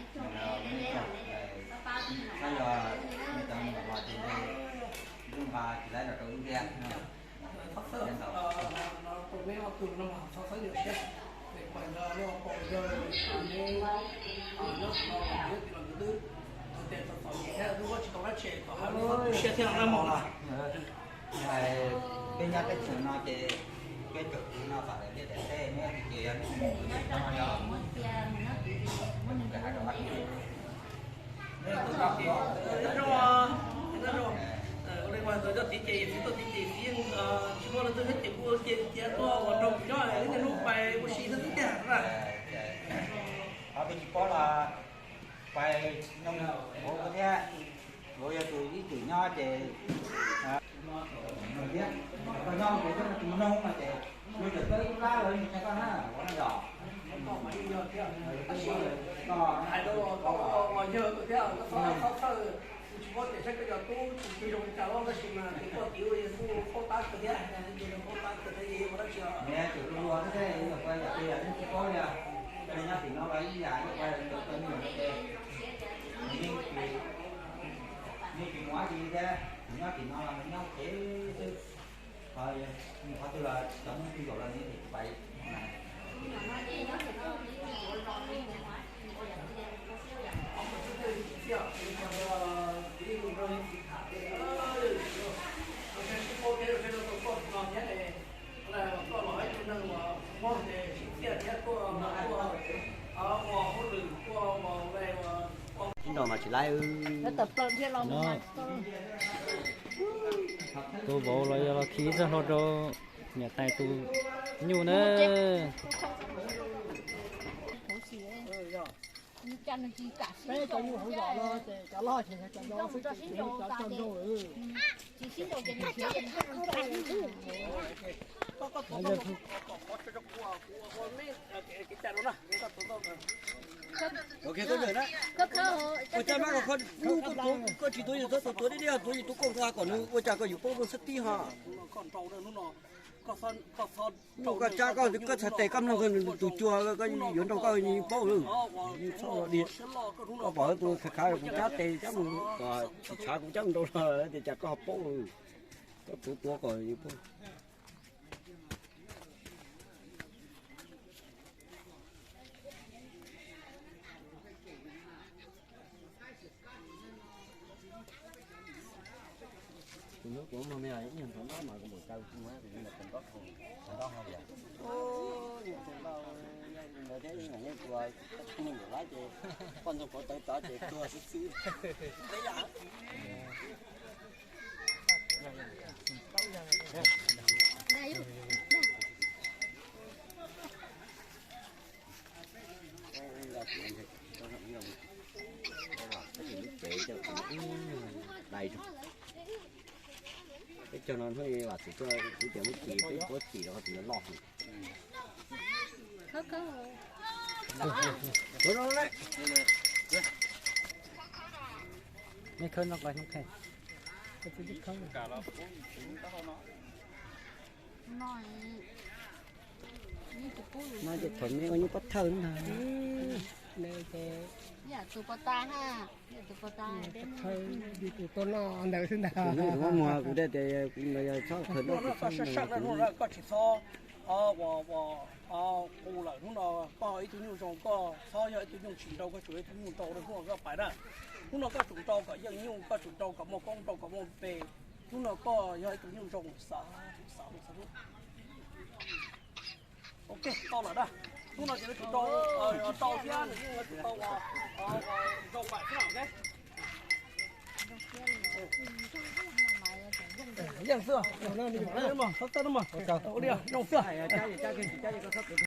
Saib yog nej cov me nyuam los ces nws nqa tsis laib los rau wb thiab. Thov txim, no rau neb ob tug no mas thov txim ntau siab, vim kuv ntawd neb ua pom yawg neb nyob tsis tau, neb tij laug nkawd twb tau tes tau txom nyem thiab twb muab tsis tau dab tsi kom hais lub siab thiab na mog. Peb nyob teb chaws no ces peb tseem tiv no kom lawv liaj daim teb neb ces yog nej mus tiv no yog ua li ntawd cov tiv ces txiv tuaj tiv ces txiv yeej tsis muaj leej twg thiab ces kuv ua cia cia tuaj ua rau kuv nyob ib nyuag hnub pais ua si xwb tiag na. Qhov twg tsis paub los pais nug kuv thiab, kuv yog tus ib txwm nyob ces nug thiab, koj nyob ces koj tus nug no ces nug txawm koj ib lub lab los nws qhia koj na, ua na yog. Hais rau koj los yawg koj thiab, koj txhob txhawj, kuv tsis paub tias saib koj cov tub tsis zoo li cas los tab sis mas ces koj tiv ua yawg kuj paub tab kawg thiab, ces paub tab kawg thiab, yog ua dab tsi os. Nws tseem luag luag thiab, yog ua yam twg yam twg tsis paub li. Koj nyob tim no los ib yam, yog ua yam twg koj nyob tim no ces nws yeej tsis muaj dab tsi thiab, nws nyob tim no los nws nyob cev xwb. Ho nws qhov twg los cov Hmoob twg zaum los nws yeej tsis pais. Sib nraus mas tsis laib. Tus vauv los yog los khi ib txoj hlua rau niam tais tus nyuj na. Ua cas mas koj tsis tuav yus txhob tuav dib dib, tuav yus tus koj tus a kom nws ua cas koj yuav paub koj xab tib ho. Koj tsab koj, koj txhais tes koj mloog tus cua koj yuav nrog koj paub lawm. Txhob di, koj pom tus khav khav kuv tsab tes tsab mus, tsis tshav kuv tsab mus nrau los tias cas koj ho paub lawm. Koj tuav tuav kom yus paub. Kuv hnub kuv muag me ib nyuag ntxhov ntab mas kuv npaum cas kuv muag kuv nyob ntawm ntawm ntab ho tias, ntawd thiab ib nyuag yeej tua, ib nyuag npaum lab ces poj ntxoog qhuav tawv tod ces tua xwb xwb. Dai rau peb caug no hnub vam xwm tuaj kuv tias muab tsim peb puab tsim rau qhov tsis loj. Neb khawb no, no ces thaum neb ua nyuj pob thawj ntag. Yam tus pov tas ha, yam tus pov tas, tus tuaj noj ntawd xwb ntag. Kuv muag kuv tias kuv txhob khaws noj sab sab no, koj tsis txhob qu lawm. Hnub no koj ib tug nyuj zoo, koj txhob yog ib tug nyuj tsis nrau, koj tsuas yog ib tug nyuj nrau rau hnub no koj pais na. Hnub no koj tsum nrau kom yeej nyuj, koj tsum nrau kom muaj koob, nrau kom muaj npe. Hnub no koj yog ib tug nyuj zoo, xav xav xav. Ok, tau lawm na. Hnub no ces nws tsum nrau, nrau thiab nws yeej tsum tau ua zoo pais xwb na. Yeej xwb, txhob tawb na mog, ua li zoo xwb.